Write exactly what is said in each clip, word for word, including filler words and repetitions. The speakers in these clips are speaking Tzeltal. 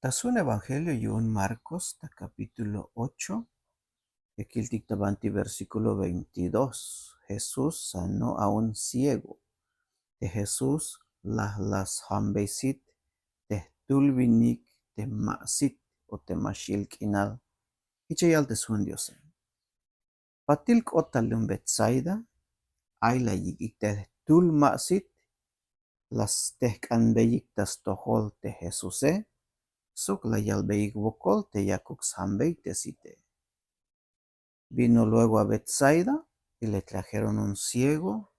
Ta sjun evangelio yu'un Marcos ta capítulo ocho, ya kiltik ta banti versículo veintidós. Jesús sanó a un ciego. Te Jesús la jlas jambey sit te jtul winik te ma sit o te ma xil k'inal. Jich ya yal te sjun Diose. Patil k'ot ta lum Betsaida, ay la yik'ik te jtul ma sit, la stejk'anbeyik ta stojol te Jesuse, sok la yalbeyik wokol te yakuk sjambey te site. Vino luego a Betsaida y le trajeron un ciego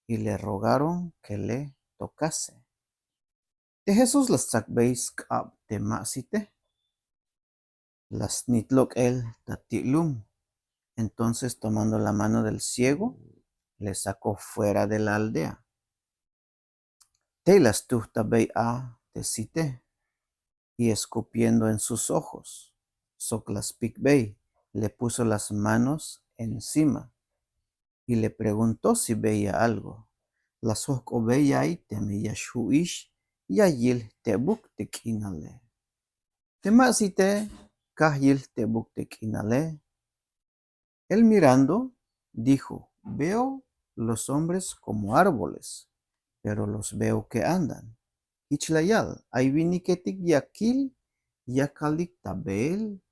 y le rogaron que le tocase. Te Jesús la stsakbey sk'ab te ma site. La snit lok'el ta ti' lum. Entonces, tomando la mano del ciego, le sacó fuera de la aldea. Tey la stujtabey a te site, y escupiendo en sus ojos, sok la spikbey, le puso las manos encima, y le preguntó si veía algo. La sjojk'obey ya'iy teme ya xju'ix ya yil jtebuk te k'inale. Te ma site kaj yil jtebuk te k'inale. Él mirando, dijo: "Veo los hombres como árboles, pero los veo que andan". Jich la yal: Ay winiketik ya kil yakalik ta beel,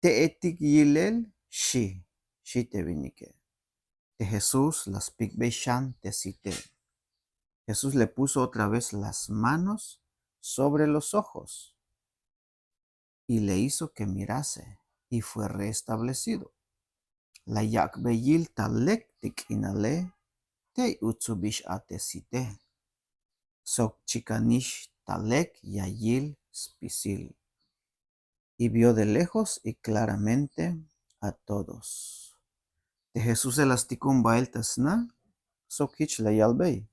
te'etik yilel, xi, xi te winike. Te Jesús la spikbey xan te site. Jesús le puso otra vez las manos sobre los ojos y le hizo que mirase, y fue restablecido. La yak'bey yil ta lek te k'inale, tey utsubix a te site. Sok chikanix ta lek ya yil spisil. Y vio de lejos y claramente a todos. Te Jesuse la stikun bael ta sna, sok jich la yalbey.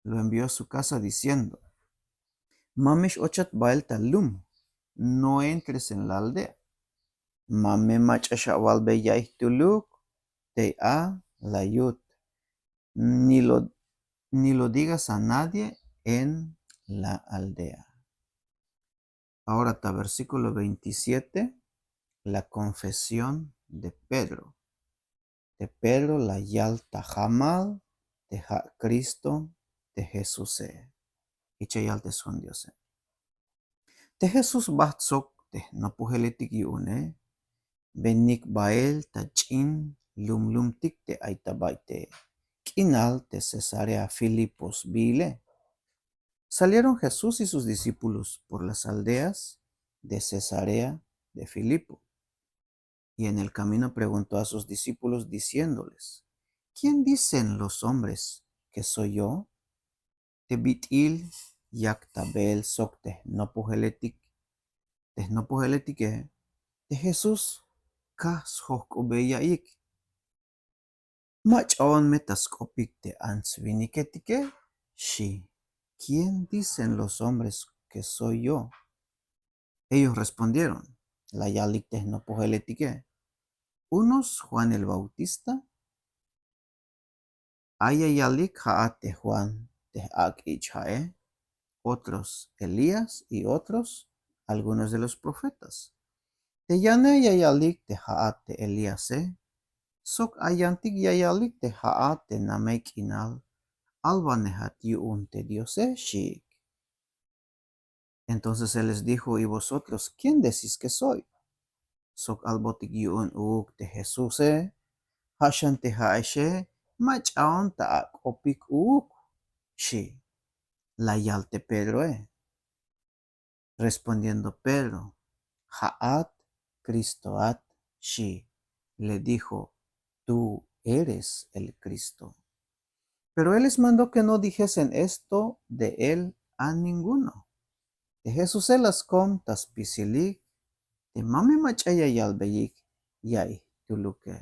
Lo envió a su casa diciendo: "Ma me x-ochat bael ta lum, no entres en la aldea. Ma me mach'a x-awalbey ya'iy jtuluk tey a la yut. Ni lo, ni lo digas a nadie en la aldea". Ahora ta versículo veintisiete, la confesión de Pedro. Te Pedro la yal ta jamal te ja' Cristo te Jesuse. Jich ya yal te sjun Diose. Te Jesús bajt sok te jnopojeletik yu'une, benik bael ta ch'in lumlumtik te ay ta bay te k'inal te Cesarea Filipos sbiile. Salieron Jesús y sus discípulos por las aldeas de Cesarea de Filipo. Y en el camino preguntó a sus discípulos diciéndoles: "¿Quién dicen los hombres que soy yo?" Te bit'il yak ta beel sok te jnopojeletik, te jnopojeletike, te Jesús kaj sjojk'obey ya'iyik: "Mach'aon me ta sk'opik te ants winiketike, xi. ¿Quién dicen los hombres que soy yo?" Ellos respondieron, la yalik te jnopojeletike: "Unos Juan el Bautista, ay ya yalik ja'at te Juan te j-ak' ich' ja'e, otros Elías y otros algunos de los profetas. Te yane ya yalik te ja'at te Elíase, sok ay yantik ya yalik te ja'at te namey k'inal albanejat yu'un te Diose", xiik. Entonces él les dijo: "¿Y vosotros quién decís que soy?" Sok albotik yu'un uuk te Jesuse: "Ja' xan te ja'exe, mach'aon ta ak'opik uuk", xi. La yal te Pedroe. Respondiendo Pedro: "Ja'at Cristoat", xi. Le dijo: "Tú eres el Cristo". Pero él les mandó que no dijesen esto de él a ninguno. Te Jesuse la skom ta spisilik te ma me mach'a ya yalbeyik ya'iy jtuluke.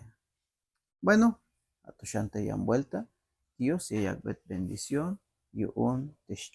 Bueno, a to xan te yan buelta, Dios ya yak'bey bendición yu'un te x-